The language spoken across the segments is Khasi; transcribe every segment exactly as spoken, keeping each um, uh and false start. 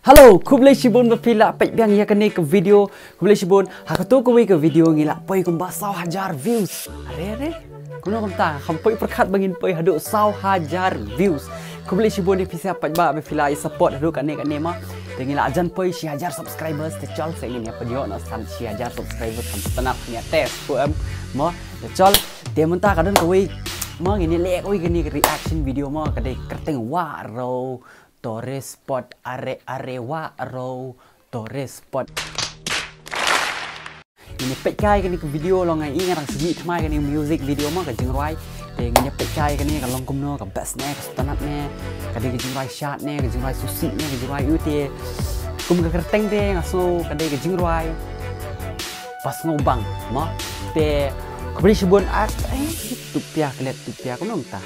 Hello, khublei shibun ba phi la peit biang ïa kane ka video. Khublei shibun, ha kato kawei ka video ngi la poi kumba saw hajar views. Are, are. Kumno kumta, kham poi pyrkhat ba ngin poi haduh saw hajar views. Khublei shibun ïa phi sa paidbah ba phi la ïa support haduh kane kane mo. Te ngi la jan poi shi hajar subscribers, te chol sa ngin ïa pynïoh noh san shi hajar subscribers kham sngewtynnat kham ïa test pu em mo. Te chol, te mynta ka don kawei mo, ngin ïa leh kawei kane ka reaction video mo, ka dei kyrteng Wah Rew To Re Spot, are are Wah Rew To Re Spot. Ngin ïa peit kai kane ka video long, nga i nga dang shu mih thymmai kane music video mo, ka jingrwai. Te ngin ïa peit kai kane ka long kumno, ka best ne, ka sngewtynnat ne, ka dei ka jingrwai shad ne, ka jingrwai sngewsih ne, ka jingrwai u te. Kum ka kyrteng te nga sngew ka dei ka jingrwai ba sngewbang mo. Te khublei shibun, ah, eh, tup ïa, klet tup ïa, kumno mynta.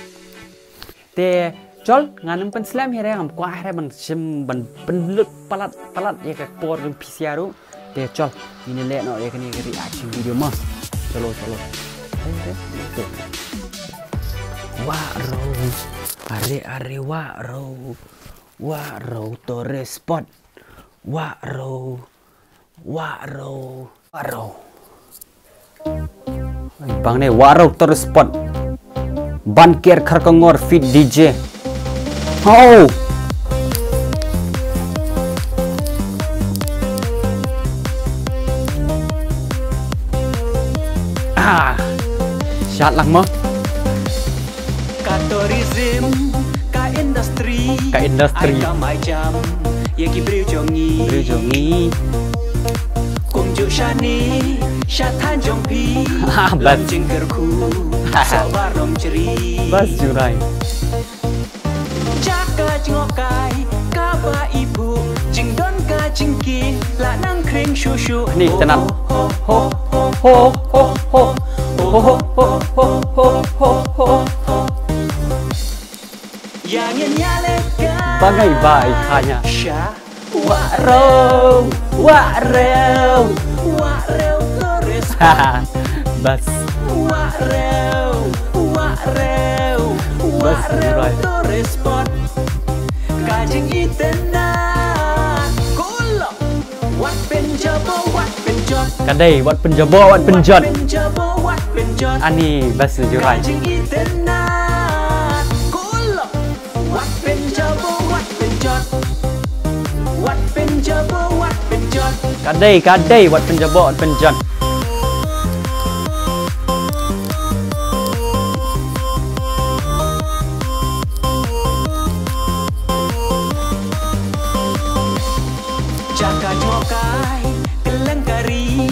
Te chol, ngan ym pynslem hi re, ngam kwah hi re ban shim, ban pynlut palat palat ïa ka por jong phi sha ruh. Te chol, ngin ïa leh noh ïa kane ka reaction video mo. Chalo, chalo. Wah Rew, are are Wah Rew, Wah Rew To Re Spot, Wah Rew, Wah Rew, Wah Rew. Ai, bang ne, Wah Rew To Re Spot. Ban Ker Kharkongor feat D J. Oh. Ah. Shad lang mo. Ka tourism, ka industry, ka industry, ai ka mai jam ïa ki briew jong ngi. Briew jong ngi. Kumjuh shane sha thaiñ jong phi. Ha, bas. Long jingkyrkhu, soh barom jri. Bas jurai. Jaka jngohkai kaba i buh, jingdon ka jingkieng la nang khring shuh shuh. Ni, tenang. Ho ho ho ho ho ho. Ïa ngin ïa leh kai. Ba ngai ba i khanya. Sha Wah Rew, Wah Rew, Wah Rew To Re Spot. Bas. Wah Rew, Wah Rew, Wah Rew To Re Spot. Ka jingitynnat, kulok. Wat pynjabo, wat pynjot. Ka dei, wat pynjabo, wat pynjot. Wat pynjabo, wat pynjot. Ani, bas jurai. Ka jingitynnat, kulok. Wat pynjabo, wat pynjot. Wat pynjabo, wat pynjot. Ka dei, ka dei, wat pynjabo, wat pynjot. Jaka jngohkai kylleng ka ri,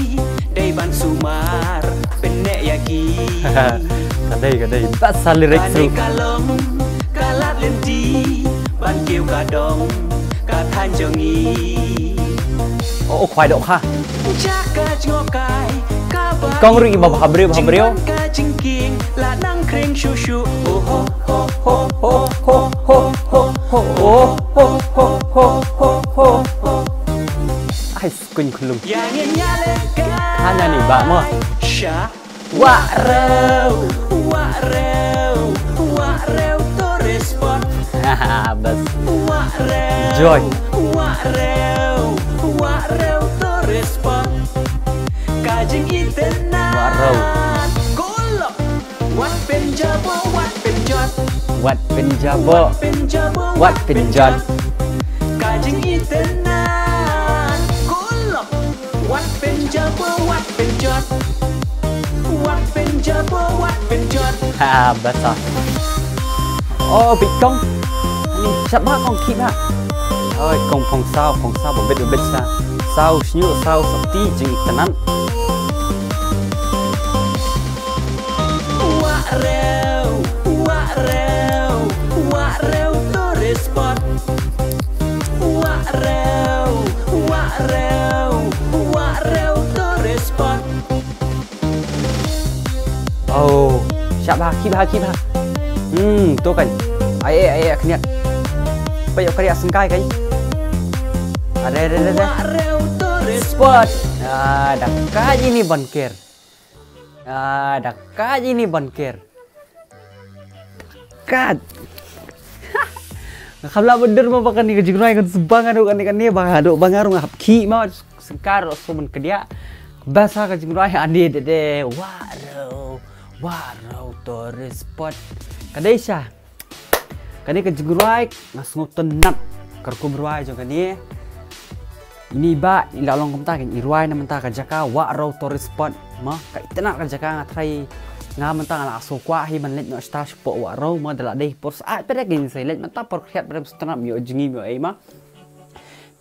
dei ban sumar pyneh ïa ki. Ka dei, ka dei. Basa lyrics ruh. Kane ka long ka lad lynti ban kiew ka dong ka thaiñ jong ngi. O, o khwai dohkha. Jaka jngohkai kaba kong ruh i ba bha briew, bha briew. Jingdon ka jingkieng la nang khring shuh shuh. O ho ho ho ho ho ho. O ho ho ho ho ho ho. Ai, skuñ khlung. Ïa ngin ïa leh kai. Hana ni ba mo. Sha Wah Rew, Wah Rew, Wah Rew To Re Spot. Bas. Wah Rew, joy. Wah Rew, Wah Rew To Re Spot. Ka jingitynnat. Wah Rew. Kulok. Wat pynjabo, wat pynjot. Wat pynjabo. Wat pynjabo, wat pynjot. Wat pynjot. Ka jingitynnat. Kulok. Wat pynjabo, wat pynjot. Wat pynjabo, wat pynjot. Ha, basa. O, bit kong. Ani, shad bha kong, khih bha. Oi, kong phong saw, phong saw, ba bit, ba bit sa. Saw shñiuh, saw sopti, jingitynnat. Wah Rew, Wah Rew, Wah Rew To Re Spot. Wah Rew, Wah Rew, Wah Rew To Re Spot. Oh, shad bha, khih bha, khih bha. Hmm, to kan. Ai, ai, ai, khniat. Peit ïa ka riak syngkai kan. Are, are, are, are. Wah Rew To Re Spot. Ah, da ka jini ban ker. Ah, da ka jini ban ker. Kat. Nga kham lah ban dur mo ba kane ka jingrwai kan sbang ado kane kane ba ado bang aro nga hap ki mo sengkar o suman kedia. Basa ka jingrwai ane de de waro waro tourist spot. Kadei sha. Kane ka jingrwai nga sngew tynat ka rukom rwai jong kane. Ini ba i la long kumta kan i rwai na mynta ka jaka Wah Rau tourist spot. Ma ka itynnat ka jaka nga trai nga mynta nga la so kwah hi ban leit noh shata shapoh Wah Rau ma da la dei por sa pere kin sei leit mynta por khiat pere stunap yo jingi yo ei ma.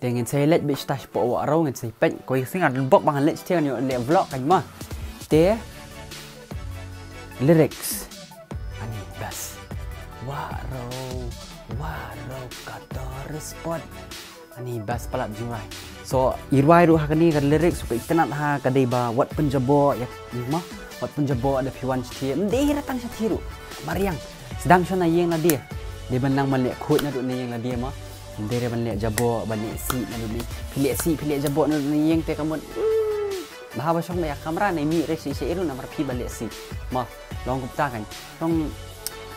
Te ngin sei leit bit shata shapoh Wah Rau ngin sei pek koi sing ad bok bang leit shata yo le vlog kan ma. Te lyrics. Ani bas. Wah Rau, Wah Rau ka tourist spot. Ani bas palat jingrwai. So i rwai ruh ha kane ka lyrics ka itynnat ha ka dei ba wat pynjabo ya ma wat pynjabo da phi wan shati. Mdei ra tang shati ruh. Mariang. Sdang shon na ïeng na dia. Dei ban nang man leh khut na ruh na ïeng na dia ma. Mdei ra ban leh jabo ban leh si na ruh ni. Phi leh si phi leh jabo na ruh na ïeng te ka mut. Bha ba shong ba ya kamra na mi re si si iru na mar phi ban leh si. Ma long kumta kan. Long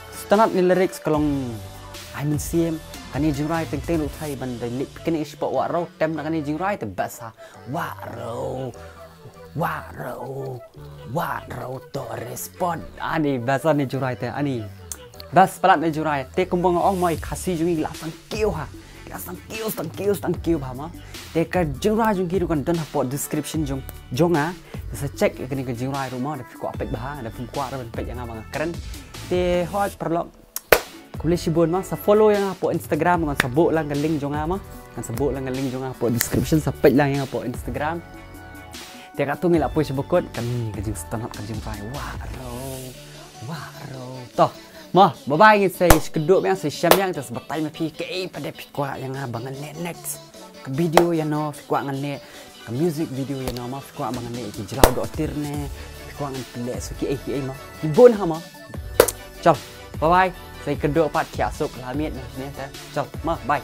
stunat ni lyrics ka long ai mynsiem. Kane jingrwai teng teng ruh thai ban dei lip kane shapoh Wah Rau tem na kane jingrwai te basa. Wah Rau. Wah Rau. Wah Rau tourist spot. Ani basa ni jingrwai te ani. Bas palat ni jingrwai te kumba nga ong mo i Khasi jong i la sang kiew ha. La sang kiew sang kiew sang kiew ba ma. Te ka jingrwai jong ki ruh kan don hapoh description jong jong nga. Sa check kane ka jingrwai ruh mo da phi kwah pek ba da phi kwah ruh ban pek ïa nga ba nga kren. Te hoi paralok. Khublei shibun ma sa follow ïa nga hapoh Instagram ngan sa buh lang ka link jong nga ma. Ngan sa buh lang ka link jong nga hapoh description sa peit lang ïa nga hapoh Instagram. Te katto ngi la poi sha bakut kane ka jingstunat ka jingrwai Wah Rau. Wah Rau. To. Ma, bye bye ngin sa ïa kdew biang sa ïa shem biang te sa batai ma phi kaei pat de phi kwah ïa nga ba ngan leh next. Ka video ïa no phi kwah ngan leh. Ka music video ïa no ma phi kwah ba ngan leh ki jylla doh tir ne. Phi kwah ngan leh sa kiei kiei ma. Ki bun ha ma. Chal, bye bye. Sa ïa kdew pat thiah suk la miet ne te. Chal, ma, bye.